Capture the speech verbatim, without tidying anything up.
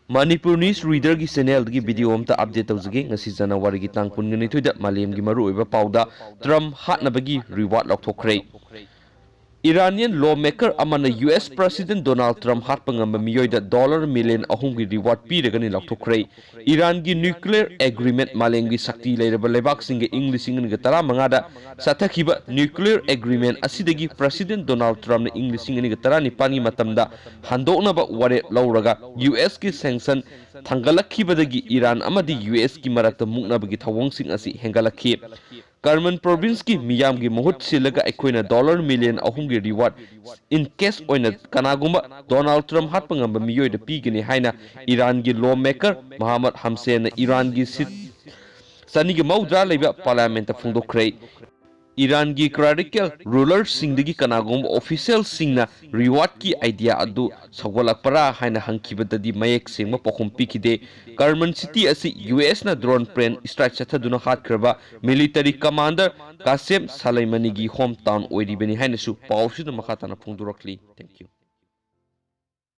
Manipur News Reader-ꯒꯤ channel-ꯗꯒꯤ video ꯑꯝꯇ update ꯇꯧꯖꯒꯦ꯫ ꯉꯁꯤ January-ꯒꯤ ꯇꯥꯡ ꯀꯨꯟꯒ ꯅꯤꯊꯣꯏꯗ ꯃꯥꯂꯦꯝꯒꯤ ꯃꯔꯨꯑꯣꯏꯕ ꯄꯥꯎꯗ Trump ꯍꯥꯠꯅꯕꯒꯤ reward ꯂꯥꯎꯊꯣꯛꯈ꯭ꯔꯦ꯫ Iranian lawmaker ꯑꯃꯅ U S President Donald Trump ꯍꯥꯠꯄ ꯉꯝꯕ ꯃꯤꯑꯣꯏꯗ dollar million ꯑꯍꯨꯝꯒꯤ reward ꯄꯤꯔꯒꯅꯤ ꯂꯥꯎꯊꯣꯛꯈ꯭ꯔꯦ꯫ ꯏꯔꯥꯟꯒꯤ nuclear agreement ꯃꯥꯂꯦꯝꯒꯤ ꯁꯛꯇꯤ ꯂꯩꯔꯕ ꯂꯩꯕꯥꯛꯁꯤꯡꯒ ꯏꯪ ꯂꯤꯁꯤꯡ ꯑꯅꯤꯒ ꯇꯔꯥꯃꯉꯥꯗ ꯆꯠꯊꯈꯤꯕ nuclear agreement ꯑꯁꯤꯗꯒꯤ President Donald Trump-ꯅ ꯏꯪ ꯂꯤꯁꯤꯡ ꯑꯅꯤꯒ ꯇꯔꯥꯅꯤꯄꯥꯟꯒꯤ ꯃꯇꯝꯗ ꯍꯟꯗꯣꯛꯅꯕ ꯋꯥꯔꯦꯞ ꯂꯧꯔꯒ U S-ꯀꯤ sanction ꯊꯥꯡꯒꯠꯂꯛꯈꯤꯕꯗꯒꯤ ꯏꯔꯥꯟ ꯑꯃꯗꯤ U S-ꯀꯤ ꯃꯔꯛꯇ ꯃꯨꯛꯅꯕꯒꯤ ꯊꯧꯑꯣꯡꯁꯤꯡ ꯑꯁꯤ ꯍꯦꯟꯒꯠꯂꯛꯈꯤ꯫ ꯀꯔꯃꯟ province-ꯀꯤ ꯃꯤꯌꯥꯝꯒꯤ ꯃꯍꯨꯠ ꯁꯤꯜꯂꯒ ꯑꯩꯈꯣꯏꯅ dollar million ꯑꯍꯨꯝꯒꯤ reward in cash ꯑꯣꯏꯅ ꯀꯅꯥꯒꯨꯝꯕ Donald Trump ꯍꯥꯠꯄ ꯉꯝꯕ ꯃꯤꯑꯣꯏꯗ ꯄꯤꯒꯅꯤ ꯍꯥꯏꯅ ꯏꯔꯥꯟꯒꯤ lawmaker Mohammad Hamsena ꯏꯔꯥꯟꯒꯤ seat ꯆꯅꯤꯒ ꯃꯧꯗ꯭ꯔꯥ ꯂꯩꯕ parliament-ꯇ ꯐꯣꯡꯗꯣꯛꯈ꯭ꯔꯦ꯫ ꯏꯔꯥꯟꯒꯤ clerical ruler-ꯁꯤꯡꯗꯒꯤ ꯀꯅꯥꯒꯨꯝꯕ official-ꯁꯤꯡꯅ reward-ꯀꯤ idea ꯑꯗꯨ ꯁꯧꯒꯠꯂꯛꯄ꯭ꯔꯥ ꯍꯥꯏꯅ ꯍꯪꯈꯤꯕꯗꯗꯤ ꯃꯌꯦꯛ ꯁꯦꯡꯕ ꯄꯥꯎꯈꯨꯝ ꯄꯤꯈꯤꯗꯦ꯫ ꯀꯔꯃꯟ city ꯑꯁꯤ U S-ꯅ drone plane strike ꯆꯠꯊꯗꯨꯅ ꯍꯥꯠꯈ꯭ꯔꯕ military commander Qasem Soleimani-ꯒꯤ home town ꯑꯣꯏꯔꯤꯕꯅꯤ ꯍꯥꯏꯅꯁꯨ ꯄꯥꯎꯁꯤꯗ ꯃꯈꯥ ꯇꯥꯅ ꯐꯣꯡꯗꯣꯔꯛꯂꯤ꯫ Thank you꯫